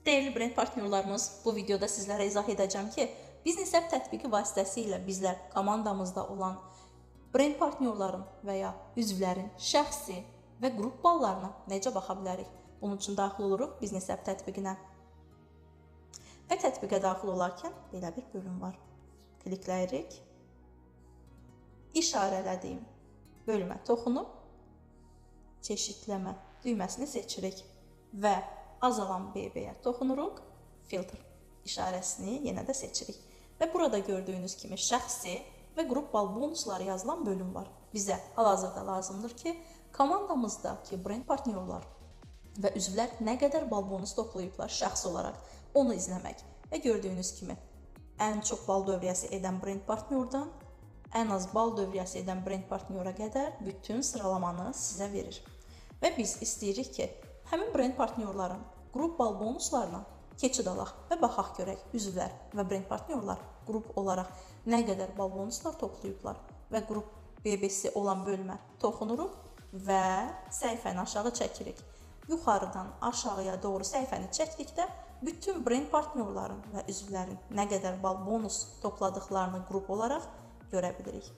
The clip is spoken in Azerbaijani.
Dəyərli brend partnyorlarımız, bu videoda sizlərə izah edəcəm ki, Biznes App tətbiqi vasitəsilə bizlər komandamızda olan brend partnyorların və ya üzvlərin şəxsi və qrup ballarına necə baxa bilərik? Bunun üçün daxil oluruq Biznes App tətbiqinə. Və tətbiqə daxil olarkən belə bir bölüm var. Klikləyirik. İşarələdiyim bölümə toxunub çeşidləmə düyməsini seçirik və azalan BB-yə toxunuruq, filtr işarəsini yenə də seçirik. Və burada gördüyünüz kimi şəxsi və qrup bal bonusları yazılan bölüm var. Bizə hal-hazırda lazımdır ki, komandamızdakı brend partnyorlar və üzvlər nə qədər bal bonus toplayıblar şəxs olaraq onu izləmək. Və gördüyünüz kimi ən çox bal dövriyyəsi edən brend partnyordan ən az bal dövriyyəsi edən brend partnyora qədər bütün sıralamanı sizə verir. Və biz istəyirik ki, həmin brend partnyorların qrup bal bonuslarına keçid alaq və baxaq görək üzvlər və brend partnyorlar qrup olaraq nə qədər bal bonuslar toplayıblar və qrup BB-si olan bölümə toxunuruq və səhifəni aşağı çəkirik. Yuxarıdan aşağıya doğru səhifəni çəkdikdə bütün brend partnyorların və üzvlərin nə qədər bal bonus topladıqlarını qrup olaraq görə bilirik.